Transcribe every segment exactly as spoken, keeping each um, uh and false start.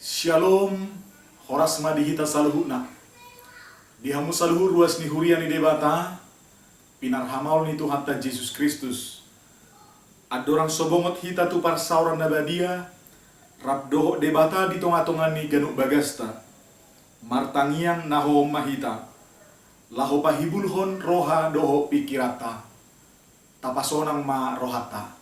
Syalom, horas ma di hita saluhutna. Di hamu saluhut ruas ni huria ni Debata, pinarhamaol ni Tuhanta Jesus Kristus. Andorang so bongot hita tu parsaoran na badia, rap dohot Debata di tonga-tonga ni ganup bagasta, martangiang na hohom ma hita, laho pahibulhon roha dohot pingkiranta. Tapasonang ma rohanta.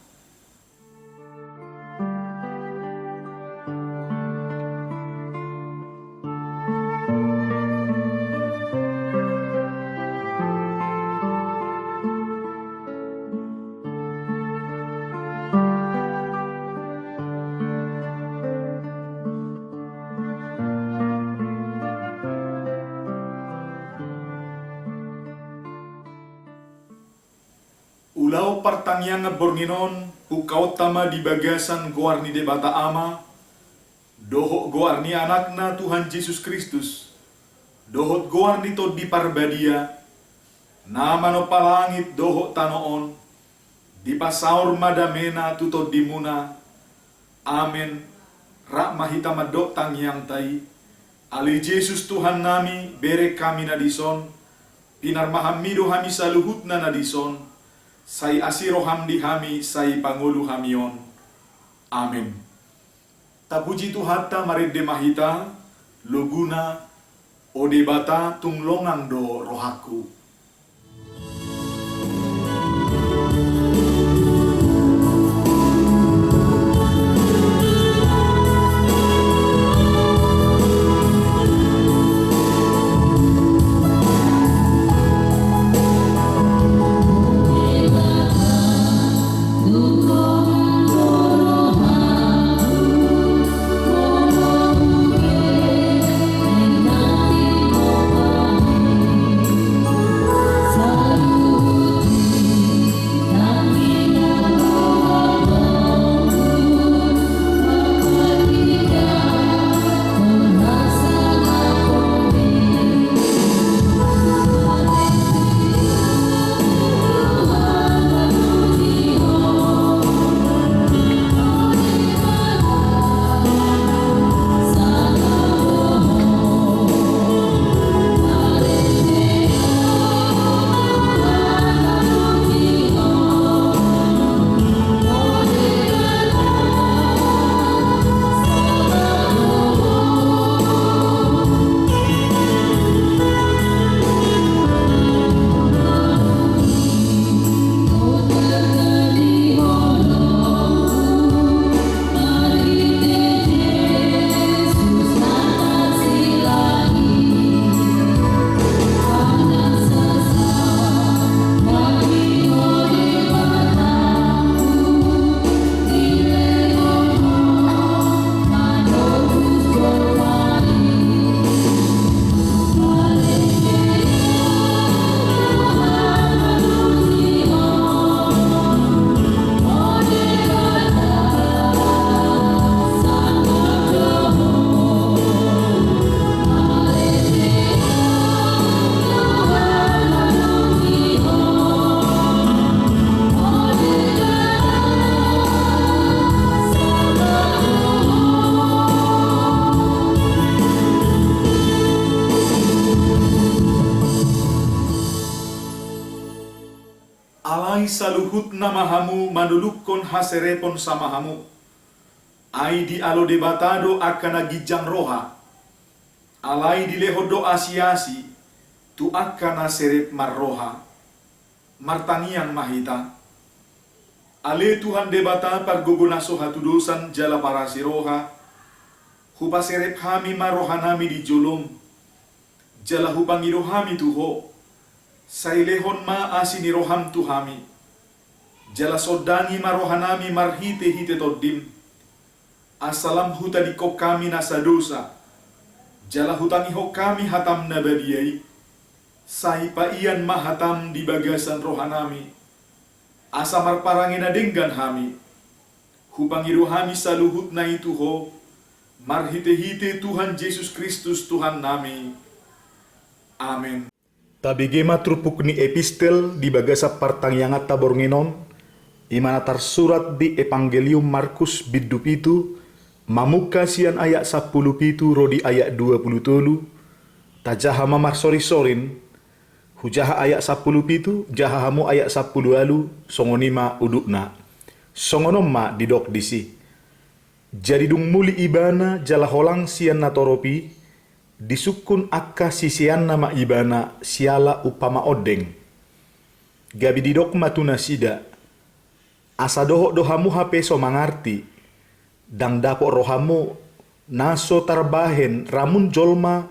Ulaon partangiangan borngin on, pungkaonta ma di bagasan goar ni Debata Ama, dohot goar ni Anakna Tuhan Jesus Kristus, dohot goar ni Tondi Parbadia, na manompa langit dohot tano on, dipasaor ma damena tu tondimuna. Amen. Rap ma hita mandok tangiangta i. Ale Jesus Tuhannami, bereng hami na dison, pinarmahanmi do hami saluhutna na dison, sai asi roham di hami, sai pangolu hami on. Amen. Tapuji Tuhanta, marende ma hita, loguna, O Debata, tung longang do rohangku. Alai saluhutna ma hamu manolukhon haserepon sama hamu. Ai dialo Debata do angka na ginjang roha. Alai dilehon do asi-asi tu angka na serep marroha. Martangiang ma hita. Ale Tuhan Debata, pargogo na so hatudosan jala parasi roha, hupaserep hami ma rohanami di jolom, jala hupangido hami tu Ho. Sai lehon ma asi ni roham tu hami, jala sondangi ma rohanami marhite-hite Tondim, asa lam hutadingkon hami nasa dosa, jala hutangihon hami hatam na badia i. Sai paian ma hatam di bagasan rohanami, asa marparange na denggan hami. Hupangido hami saluhutna i tu Ho, marhite-hite Tuhan Jesus Kristus Tuhannami. Amen. Tabege ma turpuk ni epistel di bagasan partangianganta borngin on, i ma na tarsurat di Evangelium Markus bindu pitu, Mamungka sian ayat sampulu pitu ro di ayat dua pulu tolu, tajaha ma marsorinsorin, hujaha ayat sampulu pitu, jaha hamu ayat sampulu ualu, songon i ma udutna. Songon on ma didok disi. Jadi dung muli ibana jala holang sian natorop i, disungkun angka siseanna ma ibana siala umpama ondeng. Gabe didok ma tu nasida, asa dohot do hamu hape so mangarti, ndang dapot rohamu na so tarbahen ramun jolma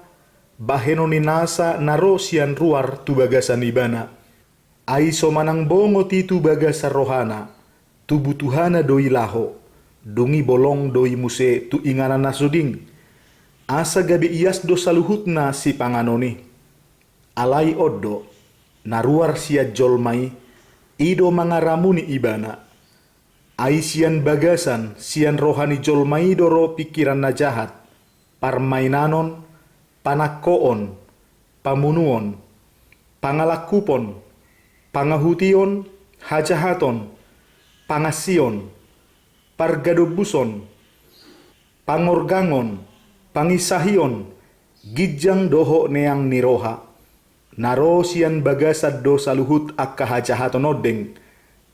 bahenon ni nasa na ro sian ruar tu bagasan ibana. Ai so manang bongot i tu bagasan rohana, tu butuhana do i laho, dung i bolong do i muse tu inganan na so ding, asa gabe ias do saluhutna sipanganon i. Alai on do, na ruar sian jolma i, i do mangaramuni ibana. Ai sian bagasan, sian roha ni jolma i do ro pingkiran na jahat, parmainanon, panangkoon, pamunuon, pangalangkupon, pangahution, hajahaton, pangansion, pargadombuson, pangorgangon, panginsahion, ginjang dohot neang ni roha. Na ro sian bagasan do saluhut angka hajahaton ondeng,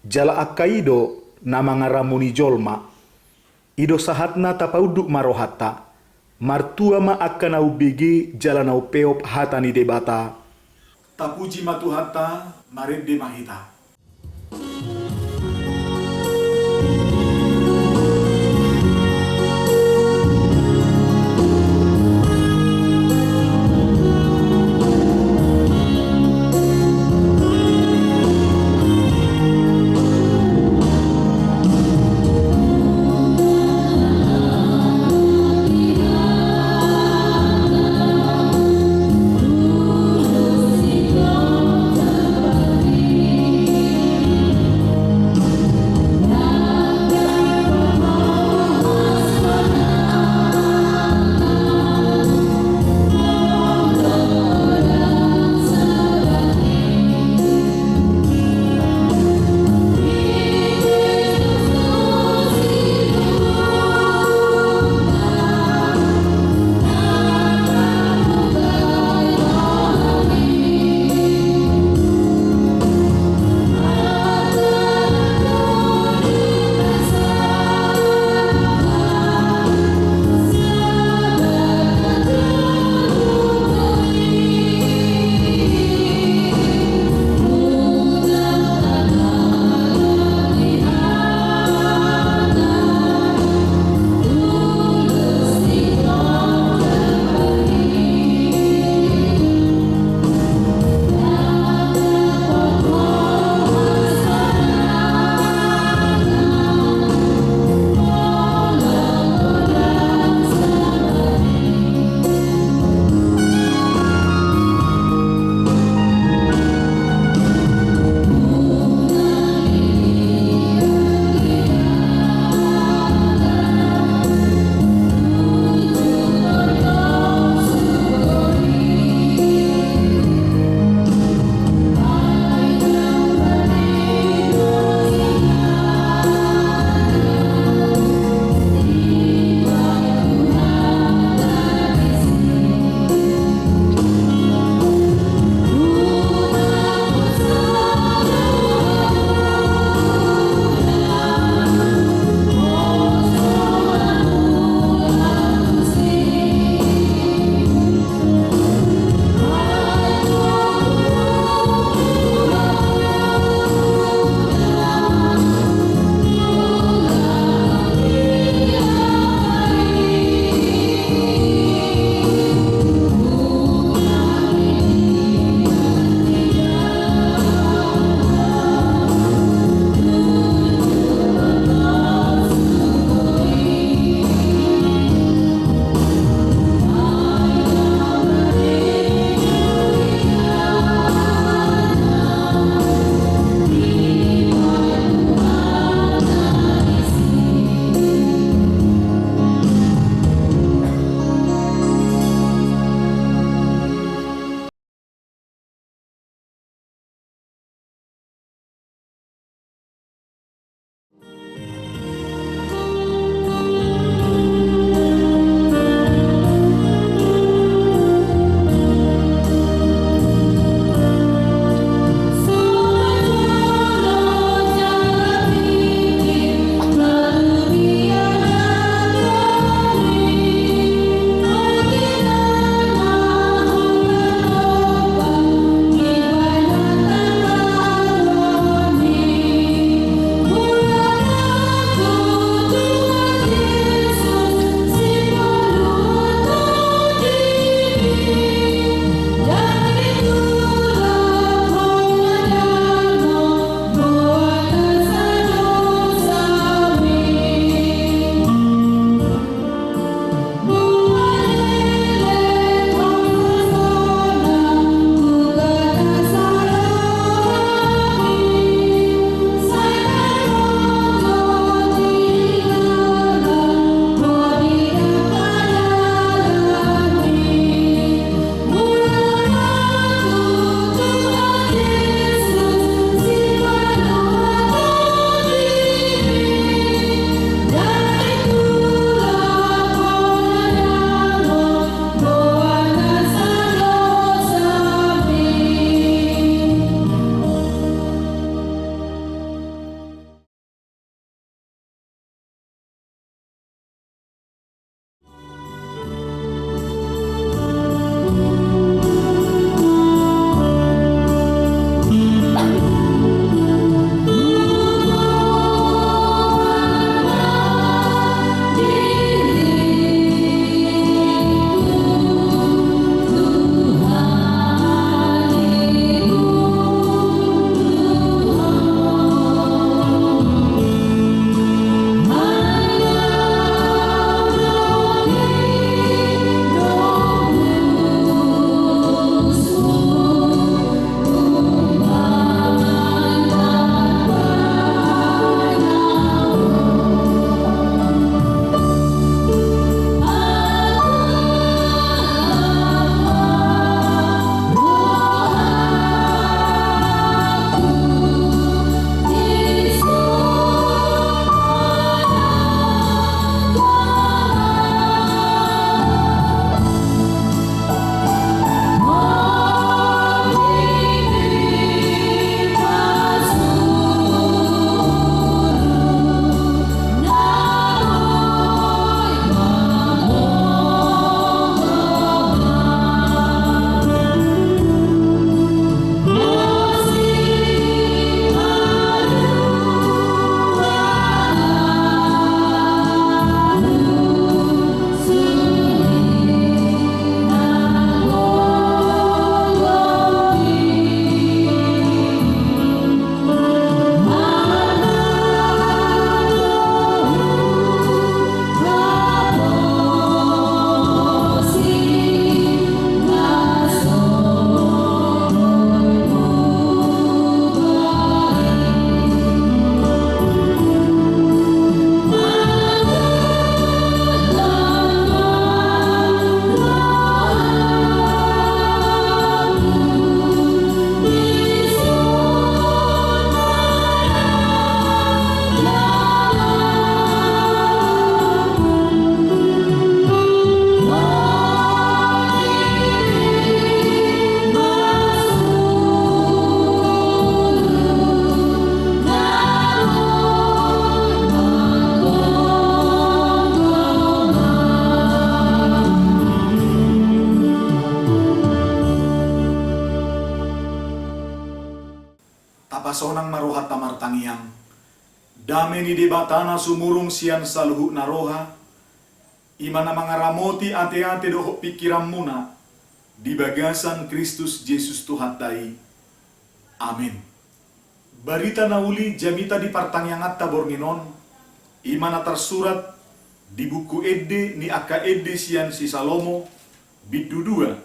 jala angka i do na mangaramuni jolma. I do sahatna tapaunduk ma rohanta, martua ma angka na umbege jala na umpeop hata ni Debata. Tapuji ma Tuhanta, marende ma hita. Sonang ma rohanta martangiang. Dame ni Debata na sumurung sian saluhutna roha, i ma na mangaramoti ateate dohot pingkiranmuna di bagasan Kristus Jesus Tuhanta i. Amen. Barita na uli jamita di partangianganta borngin on, i ma na tarsurat di buku ende ni angka ende sian si Salomo, bindu dua,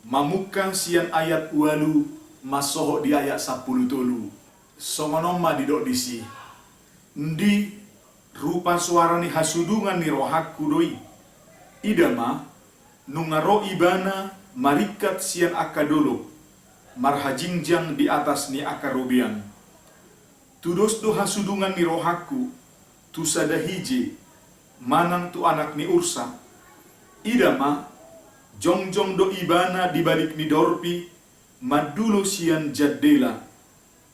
mamungka sian ayat ualu mansohot di ayat sampulu tolu. Songon on ma didok disi: Ndi, rupa soara ni hasudungan ni rohangku do i. Ida ma, nunga ro ibana maringkat sian angka dolok, marhajingjang di atas ni angka robean. Tudos do hasudungan ni rohangku tu sada hije, manang tu anak ni ursa. Ida ma, jongjong do ibana di balik ni dorpi, mandulo sian jandela,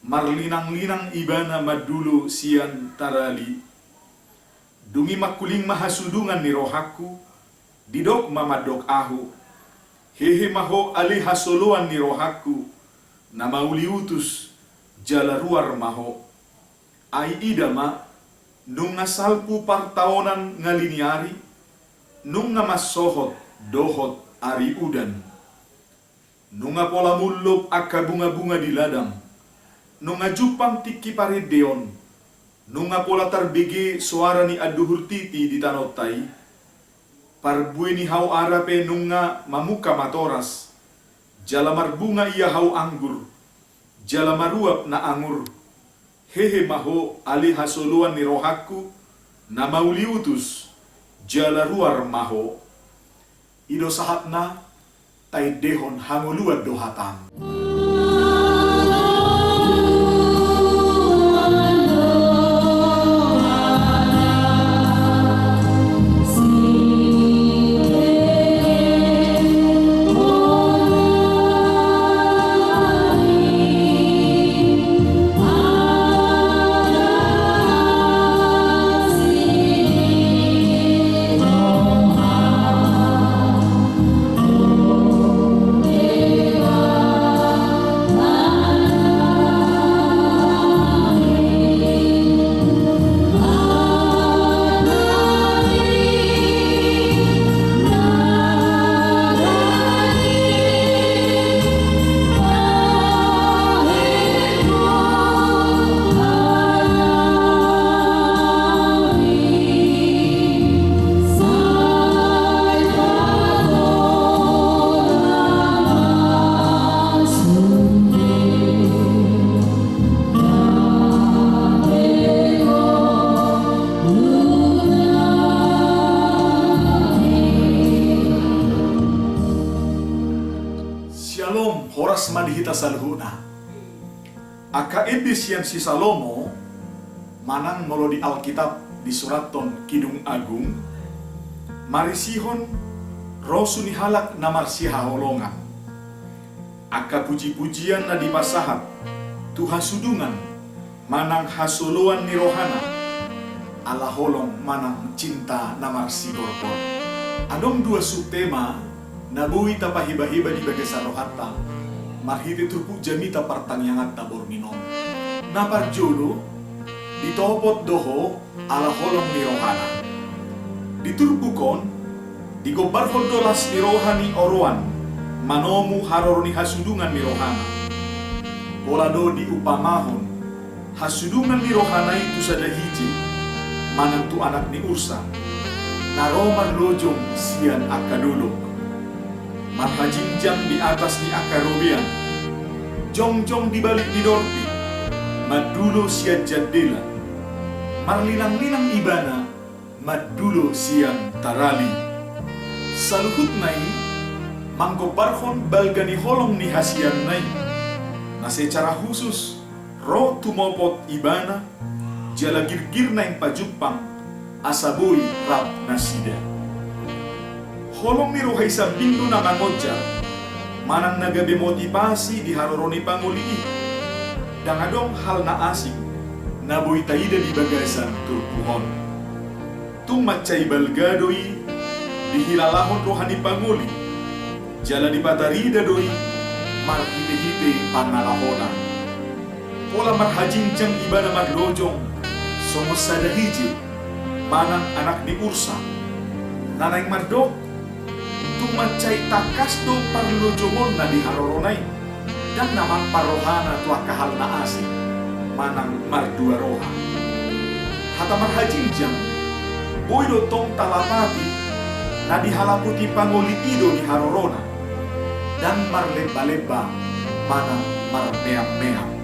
marlinanglinang ibana mandulo sian tarali. Dung i mangkuling ma hasudungan ni rohangku, didok ma mandok ahu: Hehe ma ho ale hasoloan ni rohangku, na mauliutus, jala ruar ma ho. Ai ida ma, nunga salpu partaonan ngali ni ari, nunga mansohot dohot ari udan. Nunga pola mullop angka bungabunga di ladang, nunga jumpang tingki parende on, nunga pola tarbege soara ni anduhur titi di tanotta i. Parbue ni hau ara pe nunga mamungka matoras, jala marbunga ia hau anggur, jala maruap na angur. Hehe ma ho ale hasoloan ni rohangku, na mauliutus, jala ruar ma ho. I do sahatna. Taendehon hangoluan do hatam. Syalom, horas ma di hita saluhutna. Angka ende sian si Salomo, manang molo di Alkitab disurathon Kidung Agung, marisihon rosu ni halak na marsihaholongan. Angka pujipujian na dipasahat tu hasudungan manang hasoloan ni rohana, ala holong manang cinta na marsigorgor. Adong dua subtema na boi tapahibaheba di bagasan rohanta marhite turpuk jamita partangianganta borngin on. Na parjolo, ditopot do ho ala holong ni rohana. Di turpuk on, digombarhon do las ni roha ni oroan manomu haroro ni hasudungan ni rohana. Pola do diupamahon hasudungan ni rohana i tu sada hije, manang tu anak ni ursa, na ro marlojong sian angka dolok, marhajingjang di atas ni angka robean, jongjong di balik ni dorpi, mandulo sian jandela, marlinanglinang ibana mandulo sian tarali. Saluhutna i manggombarhon balga ni holong ni hasianna i, na secara khusus ro tumopot ibana, jala girgir naeng pajumpang, asa boi rap nasida. Holong ni roha i sambing do na mangonjar, manang na gabe motivasi di haroro ni pangoli i. Ndang adong hal na asing na boi taida di bagasan turpuk on. Tung mansai balga do i dihilalahon roha ni pangoli, jala dipatarida do i marhitehite pangalahona. Pola marhajingjang ibana marlojong songon sada hije manang anak ni ursa, na naeng mandok, tung mansai tangkas do parlojongonna di harorona i, ndang na mampar rohana tu angka hal na asing manang mardua roha. Hata marhajingjang boi do tong talapati na dihalapoti pangoli i do di harorona, ndang marlembalemba manang marmeammeam.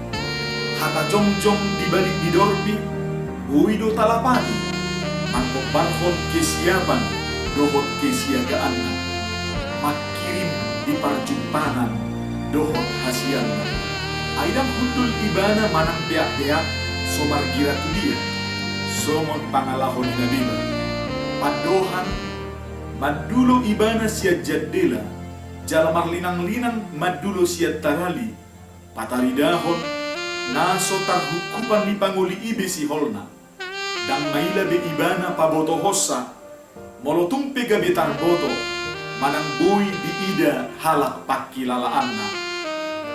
Hata jongjong di balik didorpi boi do talapati manggombarhon kesiapan dohot kesiagaanna mangkirim di parjumpangan dohot hasianna. Ai ndang hundul ibana manang peakpeak so margira tu dia, songon pangalaho ni na bebas. Pandohan, mandulo ibana sian jandela jala marlinanglinang mandulo sian tarali, pataridahon na so tarhungkupan ni pangoli i be siholna. Ndang maila be ibana pabotohonsa molo tung pe gabe tarboto manang boi diida halak pangkilalaanna.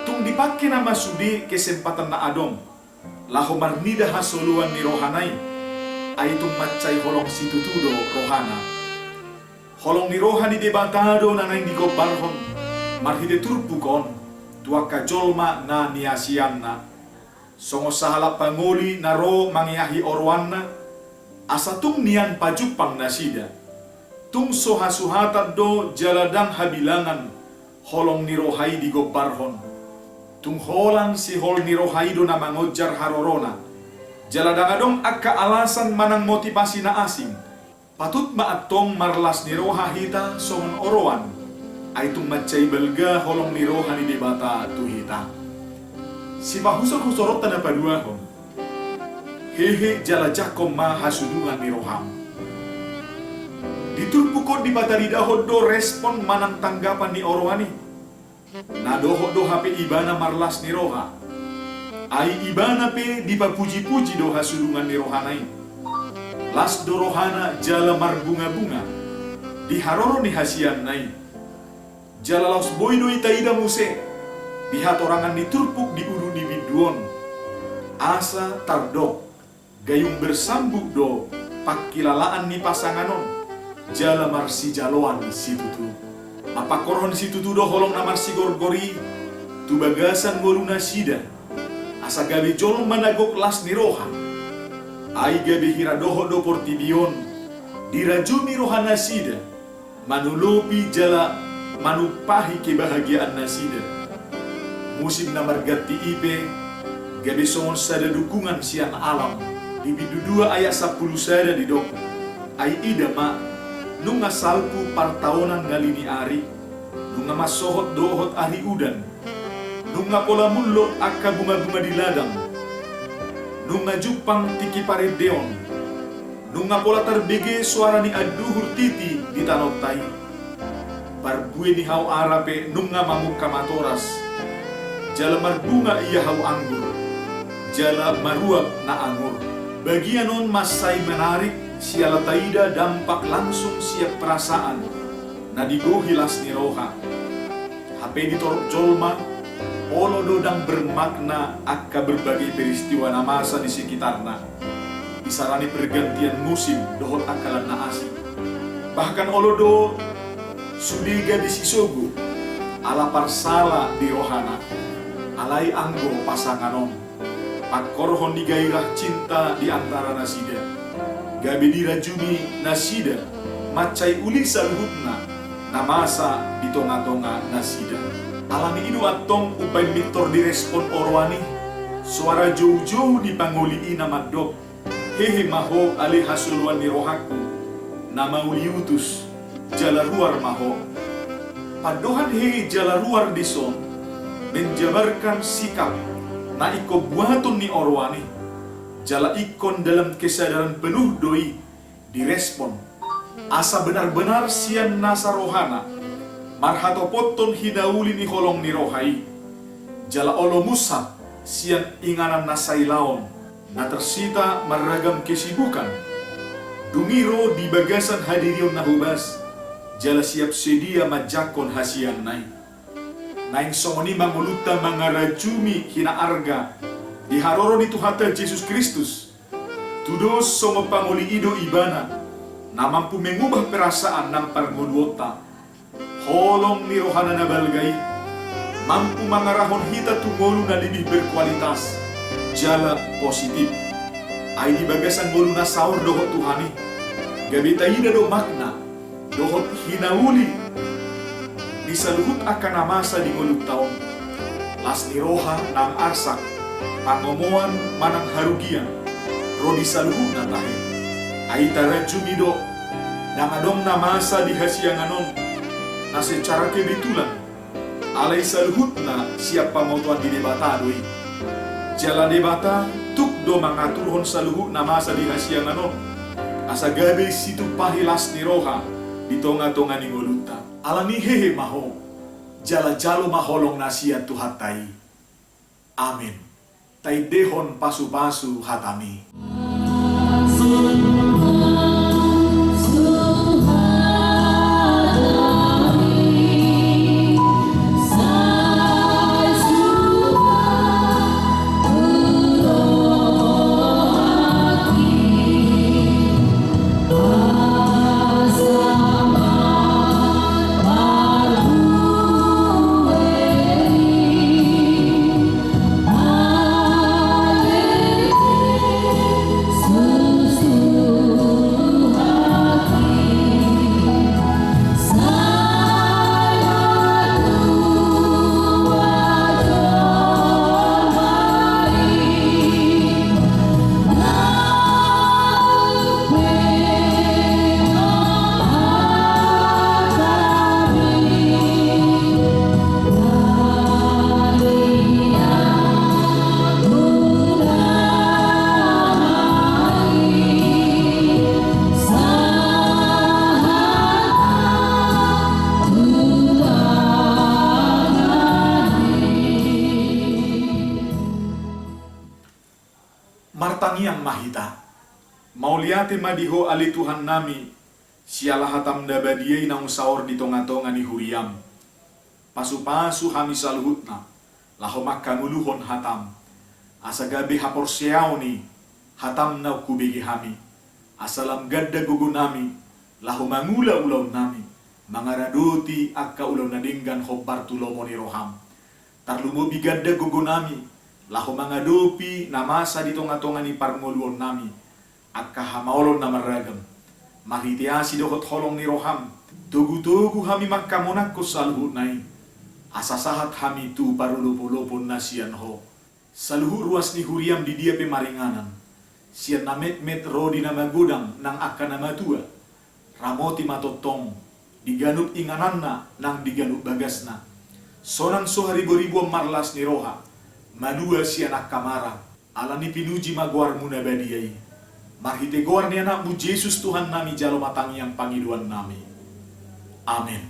Tung dipangke nama sude kesempatan na adong laho marnida hasoloan ni rohana i, ai tung mansai holong situtu do rohana. Holong ni roha ni Debata do na naeng digombarhon marhite turpuk on tu angka jolma na niasianna. Songon sahalak pangoli na ro mangeahi oroanna, asa tung nian pajumpang nasida. Tung so hasuhatan do jala ndang habilangan holong ni roha i digombarhon. Tung holan sihol ni roha i do na mangonjar harorona, jala ndang adong angka alasan manang motipasi na asing. Patut ma antong marlas ni roha hita songon oroan, ai tung mansai balga holong ni roha ni Debata tu hita. Sipahusorhusoronta na paduahon, hehe jala jangkon ma hasudungan ni roham. Di turpuk on dipataridahon do respon manang tanggapan ni oroan i. Na dohot do hape ibana marlas ni roha. Ai ibana pe dipapujipuji do hasudungan ni rohana i. Las do rohana jala marbungabunga di haroro ni hasianna i. Jala laos boi do taida muse di hatorangan ni turpuk di ulu ni bindu on, asa tardok gayung bersambut do pangkilalaan ni pasangan on jala marsijaloan situtu. Mapangkorhon situtu do holong na marsigorgor i tu bagasan ngolunasida, asa gabe jolma na gok las ni roha. Ai gabe hira dohot do portibi on dirajumi rohanasida, manolopi jala manumpahi kebahagiaannasida. Musim na marganti i pe gabe songon sada dukungan sian alam. Di bindu dua ayat sampulu sada didok, ai ida ma, nunga salpu partaonan ngali ni ari, nunga mansohot dohot ari udan, nunga pola mullop angka bungabunga di ladang, nunga jumpang tingki parendeon, nunga pola tarbege soara ni anduhur titi di tanoonta i. Parbue ni hau ara pe nunga mamungka matoras, jala marbunga ia hau anggur, jala maruap na angur. Bagian on mansai menarik siala taida dampak langsung sian perasaan na digohi las ni roha. Hape di torop jolma, olo do ndang bermakna angka berbagai peristiwa na masa di sekitarna, isarana pergantian musim dohot angka lan na asing. Bahkan olo do sude gabe sisogo ala parsala di rohana. Alai anggo pasangan on pangkorhon ni gairah cinta di antara nasida, gabe dirajumi nasida mansai uli saluhutna na masa di tongatonga nasida. Alani i do antong umbaen mintor direspon oroan i soara joujou ni pangoli i na mandok, hehe ma ho ale hasoloan ni rohangku, na mauliutus, jala ruar ma ho. Pandohan hehe jala ruar dison menjabarkan sikap na ingkon buaton ni oroan i, jala ingkon dalam kesadaran penuh do i direspon, asa benarbenar sian nasa rohana marhatopothon hinauli ni holong ni roha i, jala olo musat sian inganan na sailaon na tersita marragam kesibukan. Dung i ro di bagasan hadirion na hobas jala siap sedia manjangkon hasianna i. Naeng songon i ma ngolunta mangarajumi hinaarga Di haroro ni Tuhanta Jesus Kristus, tudos songon pangoli i do Ibana, na mampu mengubah perasaan nang parngoluonta, holong ni rohana na balga i, mampu mangarahon hita tu ngolu na lebih berkualitas, jala positif. Ai di bagasan ngolu na saor dohot Tuhan i, gabe taida do makna, dohot hinauli ni saluhut angka na masa di ngolunta on. Las ni roha nang arsak, pangomoan manang harugian, ro di saluhutna tahe. Ai taranjumi do, ndang adong na masa di hasiangan on, na secara kebetulan, alai saluhutna sian pamotoan ni Debata do i. Jala Debata tuk do mangaturhon saluhut na masa di hasiangan on, asa gabe situmpahi las ni roha di tonga-tonga ni ngolunta. Alani hehe ma ho, jala jalo ma holong na sian Tuhanta i. Amen. Taendehon pasu-pasu hatami. Martangiang ma hita. Mauliate ma di Ho ale Tuhannami, siala hataM na badia i naung saor di tonga-tonga ni huriaM. Pasu-pasu hami saluhutna, laho mangkangoluhon hataM, asa gabe haporseaon i hataM naung hubege hami, asa lam ganda gogonami, laho mangula ulaonnami, mangaradoti angka ulaon na denggan hombar tu lomo ni rohaM. Tarlumobi ganda gogonami, laho mangadopi na masa di tonga-tonga ni parngoluonnami, angka hamaolon na marragam. Marhite asi dohot holong ni rohaM, togu-togu hami mangkamonangkon saluhutna i, asa sahat hami tu parolop-olopon na sian Ho. Saluhut ruas ni huriaM di dia pe maringanan, sian na metmet ro di na magodang nang angka na matua, ramoti ma tongtong di ganup ingananna nang di ganup bagasna. Sonang so hariboriboan marlas ni roha, malua sian angka mara. Alani pinuji ma goarMu na badia i. Marhite goar ni AnakMu Jesus Tuhannami jalo ma tangiang pangidoannami. Amen.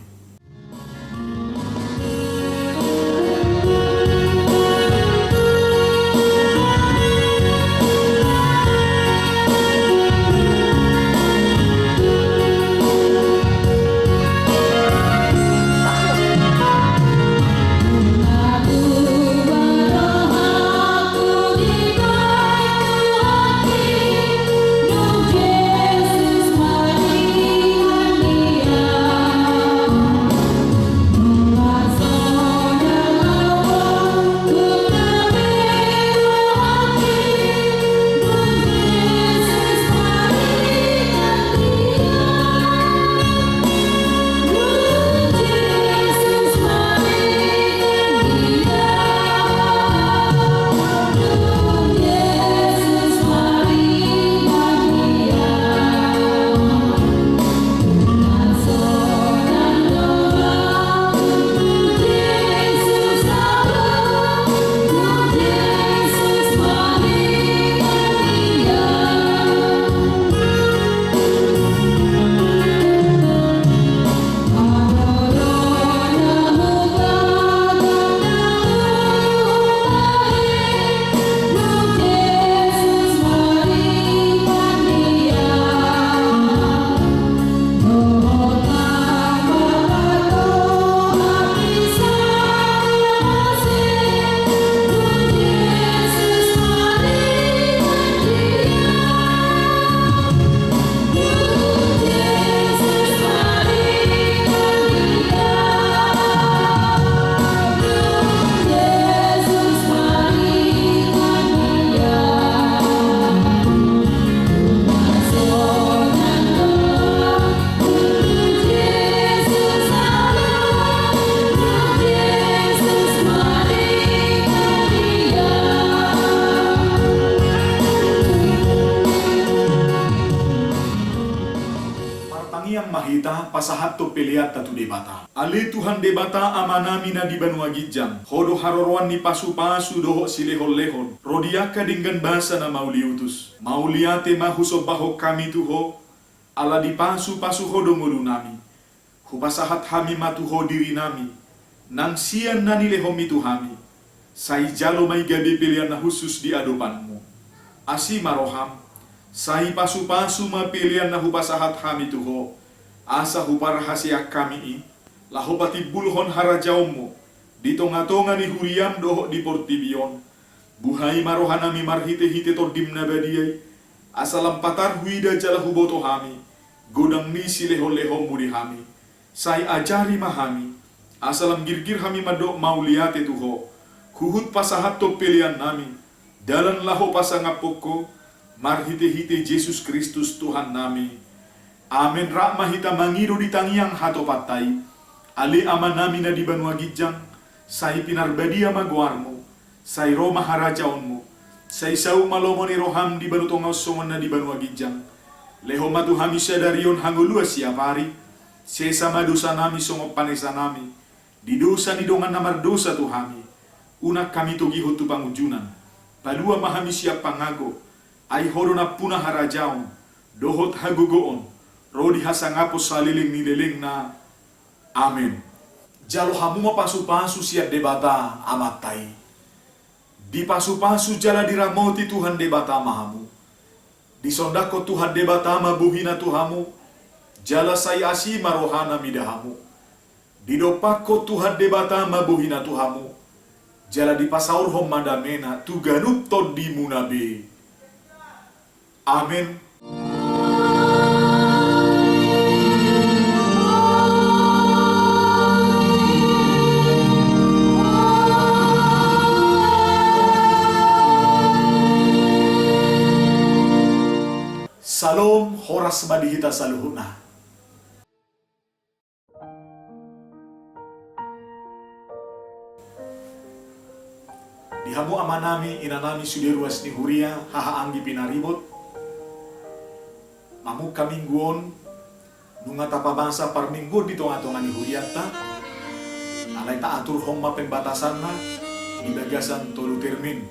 peleanta tu Debata. Ale Tuhan Debata Amanami na di banua ginjang, Ho do haroroan ni pasupasu dohot silehonlehon, ro di angka denggan basa na mauliutus. Mauliate ma husombahon hami tu Ho, ala dipasupasu Ho do ngolunami. Hupasahat hami ma tu Ho dirinami, nang sian na nilehonMi tu hami, sai jalo ma i gabe pelean na hushus di adopanMu. Asi ma rohaM, sai pasupasu ma pelean na hupasahat hami tu Ho, asa huparhaseang hami i, laho patimbulhon harajaonMu di tongatonga ni huriaM dohot di portibi on. Buhai ma rohanami marhitehite TondiM na badia i, asa lam patar huida jala huboto hami godang ni silehonlehonMu di hami. Sai ajari ma hami, asa lam girgir hami mandok mauliate tu Ho, huhut pasahathon peleannami dalan laho pasangaphon Ho, marhitehite Jesus Kristus Tuhannami. Amen. Rap ma hita mangido di tangiang hatopanta i. Ale Amanami na di banua ginjang, sai pinarbadia ma goarMu, sai ro ma harajaonMu, sai saut ma lomo ni rohaM di banua tonga on songon na di banua ginjang. Lehon ma tu hami sadari on hangoluan siapari, sesa ma dosanami songon panesanami di dosa ni dongan na mardosa tu hami. Unang hami togihon tu pangunjunan, palua ma hami sian pangago, ai Ho do nampuna harajaon, dohot hagogoon, ro di hasangapon saleleng ni lelengna. Amen. Jalo hamu ma pasupasu sian Debata Amanta i. Dipasupasu jala diramoti Tuhan Debata ma hamu. Disondangkon Tuhan Debata ma bohiNa tu hamu, jala sai asi ma rohaNa mida hamu. Didompakkon Tuhan Debata ma bohiNa tu hamu, jala dipasaorhon ma dameNa tu ganup tondimuna be. Amen. Salom, horas ma di hita saluhutna. Di hamu amanami, inanami, sude ruas ni huria, haha anggi pinaribot. Mamungka minggu on, nunga tapabasa parmingguon di tongatonga ni hurianta. Alai taaturhon ma pembatasanna di bagasan tolu termin.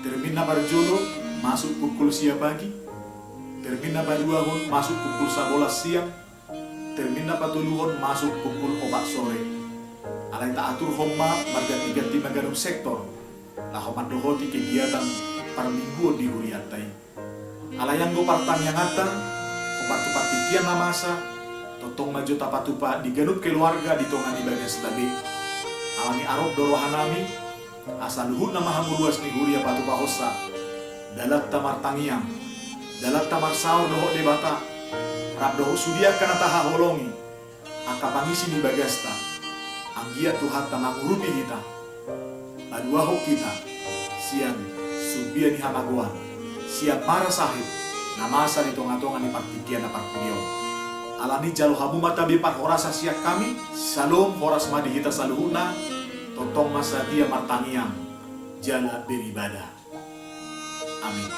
Termin na parjolo masuk pukul sia pagi. Termin na paduahon masuk pukul sabolas siang. Termin na patoluhon masuk pukul opat sore. Alai taaturhon ma margantiganti ma ganup sektor laho mandohoti kegiatan parmingguon di hurianta i. Alai anggo partangianganta hombar tu partingkian na masa, tongtong ma jo tapatupa di ganup keluarga di tonga ni bagasta be. Alani arop do rohanami, asa luhutna ma hamu ruas ni huria patupahonsa dalanta martangiang, dalanta marsaor dohot Debata, rap dohot sude angka na tahaholongi, angka pangisi ni bagasta, anggiat Tuhanta mangurupi hita, paluahon hita sian sumbia ni hamagoan, sian mara sahit na masa di tongatonga ni partingkian na parpudi on. Alani jalo hamu ma tabe parhorasan sian hami. Salom, horas ma di hita saluhutna. Tongtong ma satia martangiang jala beribadah. Amin.